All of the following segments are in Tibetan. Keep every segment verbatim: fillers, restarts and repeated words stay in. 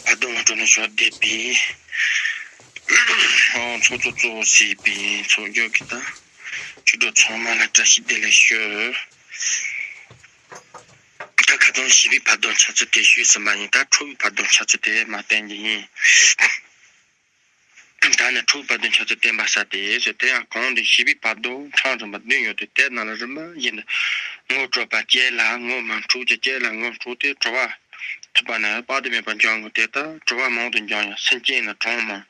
བར་དོ་ངོ་སྤྲོད་ནས་ཞོར་བསྡད་པའི་ཚོགས་གཙོ་གཙོ་བོ་བྱས་པའི་ཚོགས་རྒྱུ་གི་ད་ཆོས་གྲོགས་ཚང་མ་ལ་བཀྲ་ཤིས་བདེ་ལེགས་ཞུ། ད་ཁ་སང་ཞི་བའི་བར་དོ་འཆད་ཚུལ་དེ་ཞུས་ཟིན་པ་ཡིན། ད་ཁྲོ་བོའི་བར་དོ་འཆད་ཚུལ་དེ་མར་བསྟན་རྒྱུ་ཡིན། ད་ནི་ཁྲོ་བོའི་བར་དོ་འཆད་ཚུལ་བསྟན་པ་ས་དེ་ཟེར། དེ་ཡང་གོང་དུ་ཞི་བའི་བར་དོ་ཕྲེང་རིམ་པ་བདུན་ཡོད་དེ། དེ་རྣམས་ལ་རིམ་པ་བཞིན་དུ་ངོ་སྤྲོད་པ་བཅས་ལ་ངོ་མ་འཕྲོད་ཅིང་། བཅས་ལ་ངོ་འཕྲོད་དེ་གྲོལ་བ་ཐོབ་པ་ན་དཔག་ཏུ་མེད་པ་འབྱུང་ངོ་། དེ་ལྟར་གྲོལ་བ་མང་དུ་འབྱུང་ཡང་། སེམས་ཅན་ནི་གྲངས་མང་།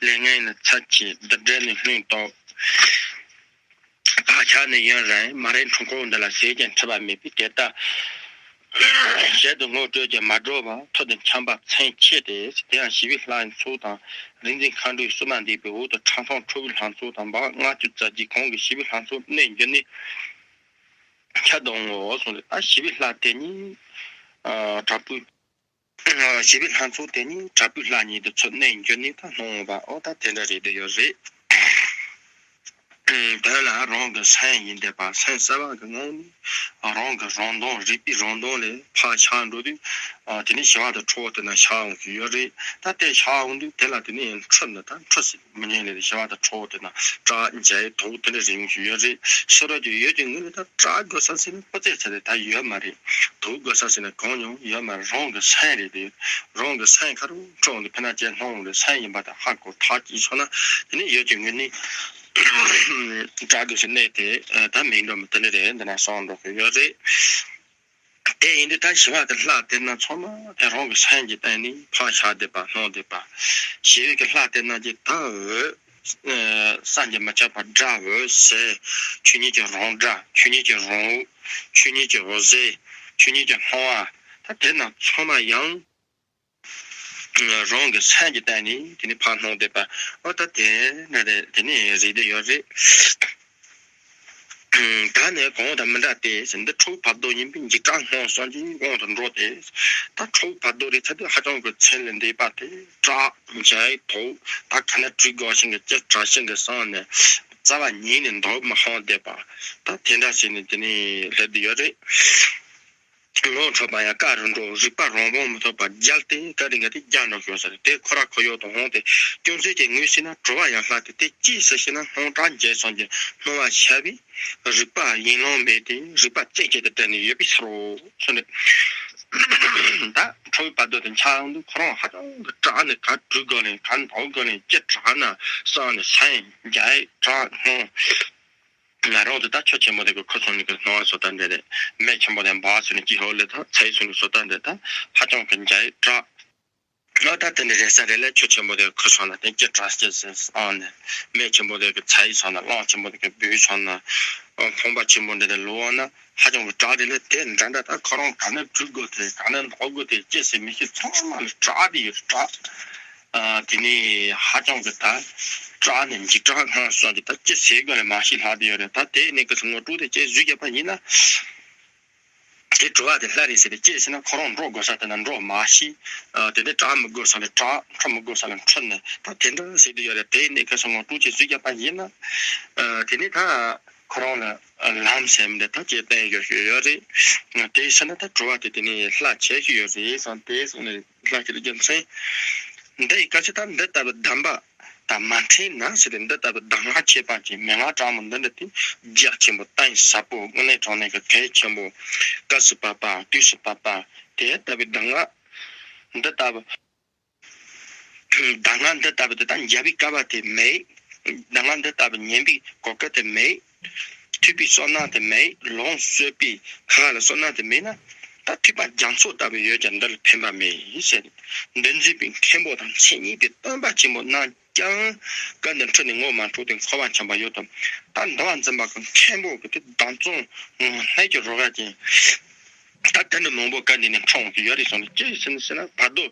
ལས་ངན་ནི་ཚད་ཆེ། རྡུལ་བྲལ་ནི་ལྷུན་སྟུག། བག་ཆགས་ནི་ཡུན་རིང་། མ་རིག་འཁྲུལ་འཁོར་འདི་ལ་ཟད་ཀྱང་འཁྲུལ་པ་མེད་པས། དེ་ལྟར་ཞལ་དུ་ངོ་སྤྲོད་ཀྱང་མ་གྲོལ་བར་ཐོག་ཏུ་འཁྱམས་པ་མཚན་ཆེ་སྟེ། དེ་ཡང་ཞི་བའི་ལྷ་ཚོགས་དང་རིག་འཛིན་མཁའ་འགྲོའི་བསུ་མ་འདེགས་པའི་འོག་ཏུ་ཁྲག་འཐུང་ཁྲོ་བོའི་ལྷ་ཚོགས་དང་འབུམ་ལྔ་བཅུ་རྩ་བརྒྱད་གང་གིས་ཞི་བའི་ལྷ་ཚོགས་གནས་འགྱུར་ནས་ཁྱབ་འོང་ངོ་གསུངས་ཏེ། ད་ཞི་བའི་ལྷ་དེ་ཉིད་དྲག་པོའི། ཞི་བའི་ལྷ་ཚོགས་དེ་ཉིད་དྲག་པོའི་ལྷ་ཉིད་དུ་ཚུར་གནས་འགྱུར་ནས་ད་སྣང་བ། འོ་ད་དེ་འདྲ་རེད་འདོད་ཡོད་རེད། དོན་ལ་རང་གི་སེམས་ཡིན་བསྡད་པ། སེམས་གསལ་བ་གི་ངང་ནས་རང་གི་རང་མདངས་རིག་པའི་རང་མདངས་ལས་ཕར་ཤར་འགྲོ་དུས། དེ་ནས་ཞི་བ་དང་ཁྲོ་བོ་དེ་ན་ཤར་འོང་གི་ཡོད་རེད། ད་དེ་ཤར་འོང་དུས་དེ་ལ་དེ་ནས་འཁྲུལ་ནས་ད་འཁྲུལ་སྲིད། མི་ཉན་ལས་ཞི་བ་དང་ཁྲོ་བོ་དེ་ན་སྐྲག་འཇའ་དོག་དེ་འདྲ་རེད་ཡོང་གི་ཡོད་རེད། ཤི་རོ་ཀྱི་ཡོད་ཀྱི་ངོས་ནས་ད་སྐྲག་དགོས་ས་ཟེར་ན་ཕོ་ཚད་ཚད་རེད། ད་ཡོད་མ་རེད། དོག་དགོས་ས་ཟེར་ན་གང་ཡང་ཡོད་མ་རེད། རང་གི་སེམས་རེད་དེ། རང་གི་སེམས་ཁ་རུ་འཁྲུལ་འོང་དུས་ཕན་ན་ཅན་སྣང་འོང་དུས་སེམས་ཡིན་པ་དང་ཧ་གོ་ཐག་གཅོད་ཆོག་ན། དེ་ནས་ཡོད་ཀྱི་ངོས་ནས་སྐྲག་དགོས་ས་གནས་དེ་ད་མིང་འདྲ་མི་དེ་འདྲ་རེད། འདི་ན་སོང་འགྲོ་གི་ཡོད་རེད། དེ་ཡིན་དུས་ད་ཞི་བ་གི་ལྷ་དེ་རྣམས་ཚང་མ་དེ་རང་གི་སེམས་ཀྱི་སྟེང་ནས་ཕར་ཤར་བསྡད་པ་སྣང་བསྡད་པ། ཞི་བའི་གི་ལྷ་དེ་རྣམས་ཀྱིས་ད་འོད་བསམ་གྱིས་མི་ཁྱབ་པ་སྒྲ་འོད་ཟེར། ཆོས་ཉིད་ཀྱི་རང་སྒྲ། ཆོས་ཉིད་ཀྱི་རང་འོད། ཆོས་ཉིད་ཀྱི་འོད་ཟེར། ཆོས་ཉིད་ཀྱི་སྣང་བ། ད་དེ་རྣམས་ཚང་མ་ཡང་རང་གི་སེམས་ཀྱི་སྟེང་ནས་དེ་ནས་ཕར་སྣང་བསྡད་པ། འོ་ད་དེ་འདྲ་རེད། དེ་ནས་རེད་དེ་ཡོད་རེད། ད་ནི་གོང་དང་མི་འདྲ་སྟེ་ཟེར། འདི་ཁྲོ་བོའི་བར་དོ་ཡིན་པས་འཇིགས་སྐྲག་སྣང་གསུམ་གྱི་དབང་དུ་འགྲོ་སྟེ། ད་ཁྲོ་བོའི་བར་དོ་རེད་ཚར་དུས་ཧ་ཅང་གི་མཚན་ལས་འདས་པ་སྟེ། སྐྲག་འཇའ་དོག་ད་ག་ན་བྲིས་དགོས་ཤིང་གི་ཅི་དྲག་ཤིང་གི་སང་ནས་རྩ་བ་ཉིད་ནས་འདུག་མི་ཧང་བསྡད་པ། ད་དེ་འདྲ་བྱས་ནས་དེ་ནས་སླེབས་བསྡད་ཡོད་རེད། ངོ་འཕྲོད་པ་ཡང་བཀའ་རུ་འགྲོ། རིག་པ་རང་དབང་མི་ཐོབ་པར་རྒྱལ་ཏེ་བཀའ་དྲིན་ག་དེ་རྒྱལ་འགྲོ་ཞོར་ཟེར། དེ་ཁོ་ར་ཁོ་ཡོད་དུ་འོང་སྟེ་ཅུང་ཟད་ཀྱང་ངོས་ཟིན་ན་གྲོལ་བ་ཡང་ལྷག་སྟེ། དེ་ཅིའི་ཕྱིར་ཞེ་ན་སྣང་གྲགས་འཇའ་ཚོན་གྱི་སྣང་བ་ཤར་བས་རིག་པ་ཡིན་ལོང་མེད་དེ། རིག་པ་རྩེ་གཅིག་ཏུ་བསྒྲིལ་ནས་ཡོད་པའི་ཕྱིར་རོ་གསུངས་ནས། ད་ཁྲོ་བོའི་བར་དོ་དེ་འཆར་ཡོང་དུས་ཁོ་རང་ཧ་ཅང་གི་སྐྲག་ནས་ག་བྲིས་དགོས་ལེ་ག་འདོགས་དགོས་ལེ་ཅི་དྲག་ན་སང་ནས་སེམས་འཇའ་གྲགས་སྣང་། ང་རང་ཚོ་ད་ཆོས་ཆེན་པོ་དེ་གི་ཁུ་སོང་ནི་གི་སྣང་བ་བཟོ་ལྟ་འདྲ་རེད། མེ་ཆེན་པོ་དེ་འབར་སོང་ནི་ཀྱི་ཧོ་ལེ་ད་ཚའི་སོང་ནི་བཟོ་ལྟ་འདྲ་ད་ཧ་ཅང་གི་འཇའ་ཡི་གྲགས། ཨ་ད་དེ་ནི་རེ་ས་རེ་ལས་ཆོས་ཆེན་པོ་དེ་གི་ཁུ་སོང་ན་དེ་ཀྱི་གྲགས་སྐྱེ་སེ་ཨང་ནི་མེ་ཆེན་པོ་དེ་གི་ཚའི་སོང་ན་གླང་ཆེན་པོ་དེ་གི་བུའི་སོང་ན་ཕོང་པ་ཆེན་པོ་འདྲ་དེ་ལོ་བ་ན་ཧ་ཅང་གི་གྲགས་རེ་ལས་དེ་འདྲ་འདྲ་ད་ཁོ་རང་ག་ནས་བྲུས་དགོས་དེ་ག་ནས་འདོགས་དགོས་དེ་སྐྱེ་སེ་མི་ཤེས་ཚང་མ་ལ་གྲགས་དེ་ཡོད་གྲགས། དེ་ནས་ཧ་ཅང་གི་ད་སྐྲག་ནས་འཇིགས་སྐྲག་སྣང་སོགས་ཀྱི་ད་ཅི་ཟེར་དགོས་ལ་མ་ཤེས་ལྷག་དེ་ཡོད་རེད། ད་དེ་ནས་གི་ངོ་སྤྲོད་དེ་ཅི་ཟུག་བརྒྱབ་པ་ཡིན་ན། དེ་གྲོལ་བ་དེ་སླར་རེ་ཟེར་ཏེ་ཅི་ཟེར་ན་ཁོ་རང་འགྲོ་དགོས་ས་དེ་ན་འགྲོ་མ་ཤེས། དེ་ནས་སྐྲག་མི་དགོས་ས་ལ་སྐྲག་འཁྲུལ་མི་དགོས་ས་ལ་འཁྲུལ་ནས་ད་དེ་འདྲ་ཟེར་དེ་ཡོད་རེད། དེ་ནས་གི་ངོ་སྤྲོད་ཅི་ཟུག་བརྒྱབ་པ་ཡིན་ན། དེ་ནས་ད་ཁོ་རང་ལ་ལམ་སེམས་འདི་ད་ཅི་བསྟན་ཡོད་ཤོས་ཡོད་རེད། དེ་ཟེར་ན་ད་གྲོལ་བ་དེ་དེ་ནས་ལྷ་བྱེད་ཤོས་ཡོད་རེད་བསམ་དེ་སོང་ནས། ལྷ་ཁྱེད་རྒྱལ་མཚན། འདི་ཡི་སྐད་ཆ་ད་འདི་ལྟ་བུ་གདམས་པ་དང་མ་འཕྲད་ན་ཟེར་ཏེ། འདི་ལྟ་བུ་གདམས་ངག་ཁྱད་པར་ཅན་མན་ངག་གྲགས་མོ་འདི་འདྲ་དེ་རྒྱ་ཆེན་པོ་གཏིང་ཟབ་པོ་དངོས་གནས་དྲང་གནས་ཀྱི་གལ་ཆེན་པོ་སྐབས་སུ་བབ་པ་དུས་སུ་བབ་པ་དེ་ལྟ་བུའི་གདམས་ངག་འདི་ལྟ་བུ། གདམས་ངག་འདི་ལྟ་བུ་དེ་ད་འཇལ་བའི་སྐལ་བ་དེ་མེད། གདམས་ངག་འདི་ལྟ་བུ་ཉན་པའི་གོ་སྐབས་དེ་མེད། ཐོས་པའི་བསོད་ནམས་དེ་མེད། ལོངས་སྤྱོད་པའི་ཁ་ལ་བསོད་ནམས་དེ་མེད་ན། ད་ཐོས་པ་རྒྱ་མཚོ་ལྟ་བུ་ཡོད་ཀྱང་འདི་ལ་ཕན་པ་མེད་ཟེར། འདི་འཛིན་པའི་མཁན་པོ་དང་མཚན་ཉིད་པའི་སྟོན་པ་ཆེན་པོ་རྣམས་ཀྱང་སྐབས་འདིར་འཁྲུལ་ནས་ངོ་མ་འཕྲོད་དེ་འཁོར་བར་འཁྱམས་པ་ཡོད་དམ། ད་འདུལ་བ་འཛིན་པ་གི་མཁན་པོ་གི་དེ་གདམས་ཚོང་ངོ་ལྷད་ཀྱི་རོ་ག་ཅན། ད་དེ་འདྲ་མང་པོ་བཀའ་འདི་ནས་འཁྲུངས་ཀྱི་ཡོད་རེད་གསུངས་ནས། ཅི་ཟེར་ན་ཟེར་ན་བར་དོ་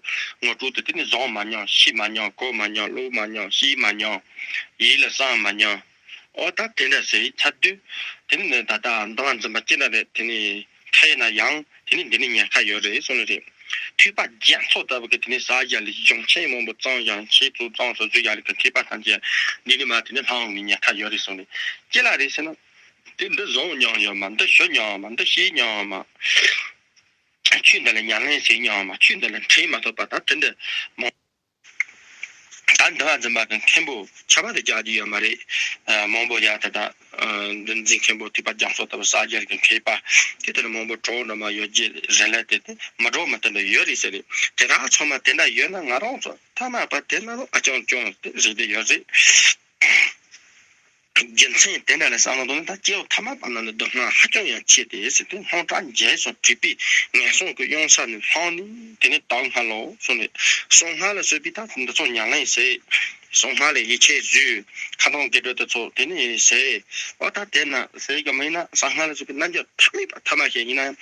ངོ་སྤྲོད་དེ་དེ་ནས་བཟང་མ་མྱོང་ཤེས་མ་མྱོང་གོ་མ་མྱོང་ཀློག་མ་མྱོང་ཤེས་མ་མྱོང་ཡིད་ལ་བསམ་མ་མྱོང་། ཨོ་ད་དེ་འདྲ་ཟེར་ཚར་དུས་དེ་ནས་ད་ལྟ་འདུལ་བ་འཛིན་པ་ཅི་འདྲ་རེད་དེ་ནས་ཐ་ཡ་ན་ཡང་དེ་ནས་འདི་ནས་ཉེན་ཁ་ཡོད་རེད་གསུངས་ནས་རེད། ཐོས་པ་རྒྱ་མཚོ་ལྟ་བུ་གི་དེ་ནས་ཟ་ཡ་ལས་གཞུང་ཆེན་མང་པོ་གཙང་ཡང་ཆེས་གཙོ་གཙང་སོ་བཟོ་ཡ་ལས་གི་མཁས་པ་ཐམས་ཅད་འདི་ནས་མ་དེ་ནས་ལྷང་ངེ་ཉེན་ཁ་ཡོད་རེད་གསུངས་ནས་ཅི་ལ་རེད་ཟེར་ན། དེ་འདི་བཟུང་མྱོང་ཡོད་མ། འདི་ཞུ་མྱོང་མ། འདི་ཤེས་མྱོང་མ། ཆོས་འདི་ལ་ཉམས་ལེན་བྱེད་མྱོང་བ། ཆོས་འདི་ལ་འཕྲད་མ་ཐུབ་པ་དང་། དེ་འདྲ་མང་། ད་འདུལ་བ་འཛིན་པ་གི་མཁན་པོ་ཁྱད་པར་དུ་རྒྱག་རྒྱུ་ཡོད་མ་རེད། ཨ། མང་པོ་ཡ་ད་ད། ཨ། འདུལ་འཛིན་མཁན་པོ་ཐེག་པ་རྒྱ་མཚོ་ལྟ་བུ་ས་སྐྱ་གི་མཁས་པ་དེ་ལྟར་མང་པོ་གྲོགས་འགྲོ་མ་ཡོད་རྒྱུ་རེད་ལ། དེ་དེ་མི་གྲོགས་མ་དེ་འདྲ་ཡོད་རེད་ཟེར་རེད། དེ་དག་ཚང་མ་དེ་འདྲ་ཡོད་ན། ང་རང་ཚོ་ཐ་མལ་པ་དེ་ན་ལོ་ཨ་ཅང་ཅང་དེ་རེད་དེ་ཡོད་རེད། རྒྱུ་མཚན་དེ་འདྲ་ལ་བསམ་བློ་གཏོང་ན། ད་སྐྱེ་བོ་ཐ་མལ་པ་རྣམས་ལ་སྡུག་བསྔལ་ཧ་ཅང་ཡང་ཆེ་སྟེ་ཟེར་ཏེ། སྣང་གྲགས་འབྱེད་སོགས་སྒྲིབ་པའི་ངན་སོང་གི་གཡང་ས་ནས་ལྷུང་ནས། དེ་ནས་དྭངས་སྔ་ལོ་གསུངས་ནས། གསང་སྔགས་ལ་སོགས་པའི་ད་འདི་ཚོ་ཉམས་ལེན་བྱས། གསང་སྔགས་ལ་ཡིད་ཆེས་བཟོས། ཁ་ཏོན་དགེ་སྒྲུབ་དེ་ཚོ་དེ་ནས་བྱས། འོ་ད་དེ་ན་ཟེར་གི་མིན་ན། གསང་སྔགས་ལ་སོགས་པའི་རྣལ་འབྱོར་ཐ་མལ་པ་ཐ་མལ་ཞིག་ཡིན་ན་ཡང་།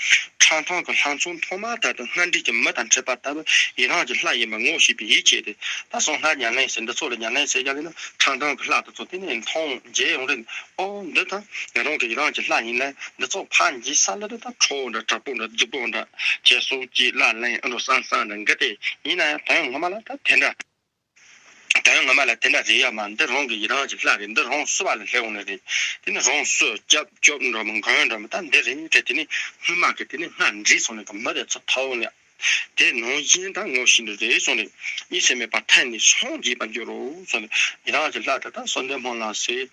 ཁྲག་འཐུང་གི་ལྷ་མཚོ་མཐོང་མ་ཐག་ཏུ་སྔར་འདྲིས་ཀྱི་མི་དང་འཕྲད་པ་ལྟ་བུ་ཡི་རང་གི་ལྷ་ཡིན་པ་ངོ་ཤེས་པའི་ཡིད་ཆེས་ཏེ། ད་གསང་སྔགས་ཉམས་ལེན་བྱེད། འདི་ཚོ་ལ་ཉམས་ལེན་བྱེད་ཀྱང་ཡིན་ན། ཁྲག་འཐུང་གི་ལྷ་དེ་ཚོ་དེ་ནས་མཐོང་མཇལ་ཡོང་རེད། ཨོ་འདི་ད་ང་རང་གི་ཡི་རང་གི་ལྷ་ཡིན་ལ། འདི་ཚོ་ཕར་འཇིགས་ས་ལ་རེད། ད་ཁྲོ་བོ་འདྲ། དྲག་པོ་འདྲ། རྫིག་པོ་འདྲ། ཁྱེད་སོགས་ཀྱིས་ལ་ལན་འགྲོ་བསམ་བསམ་འདྲ་འགི་སྟེ། ཡིན་ན་ཡང་དོན་ངོ་མ་ལ་ད་དེ་འདྲ། དོན་ངོ་མ་ལ་དེ་འདྲ་རེད་ཡ་མ། འདི་རང་གི་ཡི་རང་གི་ལྷ་རེད། འདི་རང་བསུ་བ་ལ་སླེབས་འོང་ནི་རེད། དེ་ནི་རང་བསུ་སྐྱབས་སྐྱོབ་འགྲོ་མི་མགོན་འགྲོ་མི་ད་འདི་རེད་དེ། དེ་ནི་སྔོན་མ་གི་དེ་ནི་སྔར་འདྲིས་སོང་ནས་གི་མི་དེ་ཚོ་ཐོག་ནས། དེ་ནང་བཞིན་ད་ངོ་ཤེས་འདི་རེད་གསུངས་ནས། གཉིད་སད་མེད་པར་ཐོན་ནས་སངས་རྒྱས་པར་འགྱུར་རོ་གསུངས་ནས། ཡི་རང་གི་ལྷ་དེ་ད་གསོལ་འདེབས་སྨོན་ལམ་ཟེར།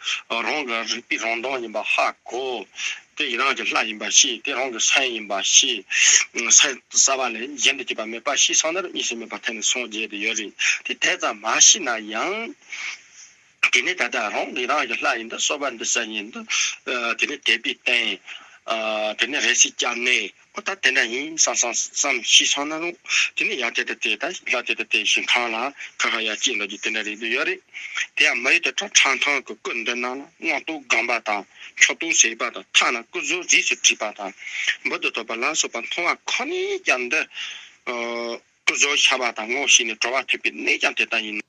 རང་གི་རིག་པའི་རང་མདངས་ཡིན་པ་ཧ་གོ། དེ་ཡི་རང་གི་ལྷ་ཡིན་པ་ཤེས། དེ་རང་གི་སེམས་ཡིན་པ་ཤེས། སེམས་གསལ་བ་ལས་གཞན་དུ་གྱུར་པ་མེད་པ་ཤེས་སོང་ན། གཉིད་སད་མེད་པར་ཐོན་ནས་སངས་རྒྱས་དེ་ཡོད་རེད། དེ་དེ་ཙམ་མ་ཤེས་ན་ཡང་། དེ་ནས་ད་ལྟ་རང་གི་རང་གི་ལྷ་ཡིན་འདུག། གསོལ་བ་འདེབས་ས་ཡིན་འདུག། ཨ། དེ་ནས་དད་པའི་རྟེན། ཨ། དེ་ནས་རེ་ཞིག་སྐྱབས་གནས། ཨོ་ད་དེ་འདྲ་ཡིན་བསམ་བསམ་བསམ་ཤེས་སོང་ན་རུང་། དེ་ནས་ཡང་དེ་ལྟ་དེ་ད་ལྷ་དེ་ལྟ་དེ་ཞིང་ཁམས་ལ་ཁ་ཁ་ཡར་སྐྱེས་འགྲོ་རྒྱུ་དེ་འདྲ་རེད་འདུག་ཡོད་རེད། དེ་ཡང་མི་ཡུལ་དུ་ཁྲག་ཁྲག་འཐུང་གི་སྐུ་འདི་རྣམས་ལ། མངོན་རྟོགས་སྒོམ་པ་དང་མཆོག་སྟོབས་ཟད་པ་དང་། ཐ་ན་སྐུ་གཟུགས་རིས་སུ་བྲིས་པ་དང་། འབུར་དུ་ཐོན་པ་ལ་སོགས་པ་མཐོང་བ་ཁོ་ནས་ཀྱང་འདི། ཨ། སྐུ་གཟུགས་ཤར་བ་དང་ངོ་ཤེས་ནས་གྲོལ་བ་ཐོབ་པའི་གནས་ཀྱང་དེ་ལྟ་ཡིན།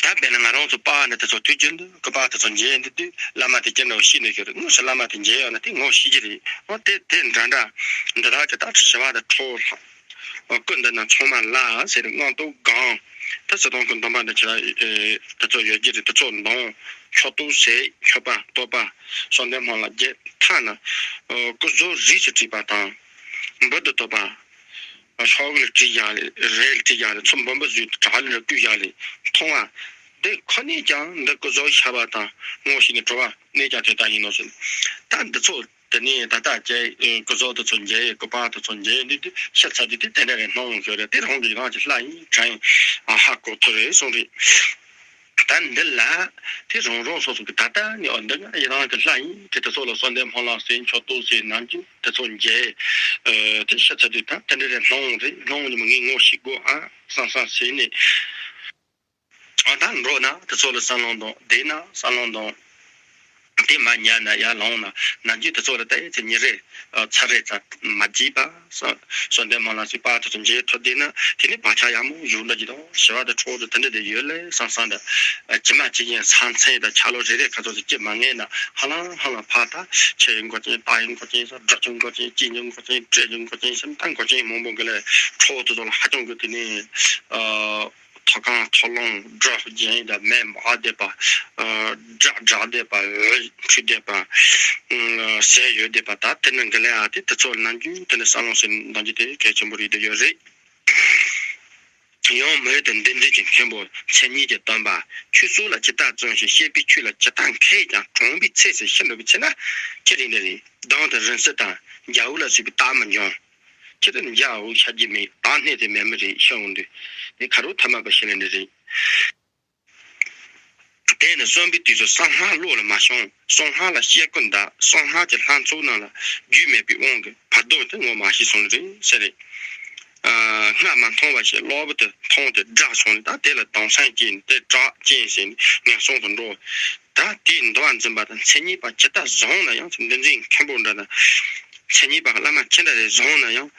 ད་དཔེར་ན་ང་རང་ཚོ་པ་ནི་དེ་ཚོ་ཐུགས་རྒྱུད་འདི་སྐུ་པ་དེ་ཚོ་མཇལ་འདི་དུས། བླ་མ་དེ་ཅི་འདྲ་བོ་ཤེས་ནས་ཤོར་རེད། དངོས་སུ་བླ་མ་དེ་མཇལ་ཡོང་ན་དེ་ངོ་ཤེས་ཀྱི་རེད། འོ་དེ་དེ་འདྲ་འདྲ་འདི་དག་གི་ད་ཞི་བ་དང་ཁྲོ་བོ་ལྷ། སྐུ་འདི་རྣམས་ཚང་མ་ལ་ཟེར། མངོན་རྟོགས་སྒོམ། ད་སྲིད་དོན་གྱི་སྡོམ་པ་འདི་ཁྱེད་རང་དེ་ཚོ་ཡོད་ཀྱི་རེད། དེ་ཚོ་འདོན། མཆོག་སྟོབས་ཟད། མཆོད་པ་བསྟོད་པ་གསོལ་འདེབས་སྨོན་ལམ་རྒྱས། ཐ་ན་སྐུ་གཟུགས་རིས་སུ་བྲིས་པ་དང་། འབུར་དུ་ཐོན་པ། ཕྱོགས་ལ་བྲིས་བཞག་ལས། རས་ལ་བྲིས་བཞག་ལས། ཚོམ་བུ་བུ་བཟོས་ཏེ་བྲག་ལ་བརྐོས་བཞག་ལས་མཐོང་བ། འདི་ཁོ་ནས་ཀྱང་འདི་སྐུ་གཟུགས་ཤར་བ་དང་ངོ་ཤེས་ནས་གྲོལ་བ་གནས་ཀྱང་དེ་ལྟ་ཡིན་ནོ་ཟེར། ད་འདི་ཚོ་དེ་ནས་ད་ལྟ་ཀྱི་སྐུ་གཟུགས་དེ་ཚོ་མཇལ། སྐུ་པ་དེ་ཚོ་མཇལ་འདི་དུས་ཤི་ཚར་དུས་དེ་དེ་འདྲ་རེད་སྣང་ཡོང་གི་རེད། དེ་རང་གི་རང་གི་ལྷ་ཡིན་དྲན་ཧ་གོ་ཐུབ་རེད་གསུངས་རེད། ད་འདི་ལ་དེ་རང་རང་སོ་སོ་གི་ད་ལྟ་ནས། ཨོ་འདི་ང་ཡི་རང་གི་ལྷ་ཡིན། དེ་དེ་ཚོ་ལ་གསོལ་འདེབས་སྨོན་ལམ་ཟེར། མཆོད་གཏོར་ཟེར། ནམ་རྒྱུན་དེ་ཚོ་མཇལ། ཨ། དེ་ཤི་ཚར་དུས་ད་དེ་འདྲ་རེད་སྣང་རེད། སྣང་ནས་མི་ངས་ངོ་ཤེས་དགོས་ཨ་བསམ་བསམ་བྱས་ནས། ཨ། ད་འགྲོ་ན་དེ་ཚོ་ལ་བསམ་བློ་གཏོང་། བསྡད་ན་བསམ་བློ་གཏོང་། དེ་མ་ཉལ་ན་ཡར་ལངས་ན་ནམ་རྒྱུན་དེ་ཚོ་ལ་ད་ཡིན་ཚེ་ཉིན་རེ། ཨ། ཚར་རེ་ཙམ་མ་བརྗེད་པ། གསོལ་འདེབས་སྨོན་ལམ་ཟེར་པ་དེ་ཚོ་མཇལ་ཐུབ་བསྡད་ན། དེ་ནི་བག་ཆགས་ཡག་མོ་ཞིག་འགྲོ་གི་འདུག། ཞི་བ་དང་ཁྲོ་བོ་དེ་དེ་འདྲ་དེ་ཡོད་ལེ་བསམ་བསམ་འདྲ། ཨ། ཇི་མ་ཇི་བཞིན་ས་མཚམས་དང་ཆ་ལོ་རེ་རེ་ཁ་ཚོ་དེ་སྐྱེ་མ་ངེས་ན། ཧ་ལམ་ཧ་ལམ་ཕར་ད་ཆེ་ཡི་མགོ་ཅན། སྟག་ཡི་མགོ་ཅན། ས་སྦྲག་ཆུ་མགོ་ཅན། སྐྱིད་ཉི་མགོ་ཅན། སྤྲེལ་ཉི་མགོ་ཅན། སེམས་ད་མགོ་ཅན་མང་པོ་གི་ལས་ཁྲོ་བོ་དེ་ཚོ་ལ་ཧ་ཅང་གི་དེ་ནི། ཨ། མཐོ་གང་མཐོ་ལོང་། སྒྲ་རྒྱན་དང་མེ་འབར་བསྡད་པ། ཨ། སྒྲ་སྒྲ་བསྡད་པ། འོད་འཕྲོས་བསྡད་པ། ཨ། ཟས་ཡོད་བསྡད་པ། ད་དེ་ནི་འགི་ལས་ཨ་དེ་དེ་ཚོ་ནམ་རྒྱུན་དེ་ནི་ས་ལོང་ཟེར་ནམ་རྒྱུན་དེ་གལ་ཆེན་པོ་རེད་དེ་ཡོད་རེད། ཡང་མི་ཡུལ་དུ་འདུལ་འཛིན་གྱི་མཁན་པོ་མཚན་ཉིད་ཀྱི་སྟོན་པ། ཆོས་ཚུལ་ལ་ཇི་ལྟར་བརྩོན་ཞིང་། བཤད་པའི་ཆོས་ལ་ཇི་ལྟར་མཁས་ཀྱང་། གྲོངས་པའི་ཚེ་ཟད་ཤི་འགྲོ་བའི་ཚེ་ན་ཅི་རིགས་ནི་རེད། སྡང་དང་རིང་བསྲེལ་དང་རྒྱལ་པོ་ལ་སོགས་པའི་རྟགས་མི་འབྱུང་། ཁྱེད་རང་འཇའ་འོད་ཤར་གྱི་མེད། བདག་སྣང་དེ་མེད་མི་རིགས་ཤི་འོང་དུས། དེ་ཁ་རུ་ཐ་མལ་པ་ཤི་ལེ་ནི་རེད། དེ་ནི་གསོན་པའི་དུས་སུ་གསང་སྔགས་བློ་ལ་མ་ཤོང་། གསང་སྔགས་ལ་ཤེས་ཀུན་འདའ། གསང་སྔགས་ཀྱི་ལྷ་ཚོགས་རྣམས་ལ་རྒྱུས་མེད་པའི་དབང་གིས་བར་དོ་དེ་ངོ་མ་ཤེས་སོང་ནི་རེད་ཟེར་རེད། ཨ། སྔགས་མ་མཐོང་བ་ཞིག་གློ་བུར་དུ་མཐོང་སྟེ་དགྲ་བྱུང་ནས། ད་དེ་ལ་སྡང་སེམས་སྐྱེས་ནས་དེ་དགྲ་རྐྱེན་བྱས་ནས་ངན་སོང་དུ་འགྲོ། ད་དེའི་འདུལ་བ་འཛིན་པ་དང་མཚན་ཉིད་པ་ཇི་ལྟར་བཟང་ན་ཡང་། འདུལ་འཛིན་མཁན་པོ་འདྲ་དང་མཚན་ཉིད་པ་བླ་མ་ཅི་འདྲ་རེ་བཟང་ན་ཡང་།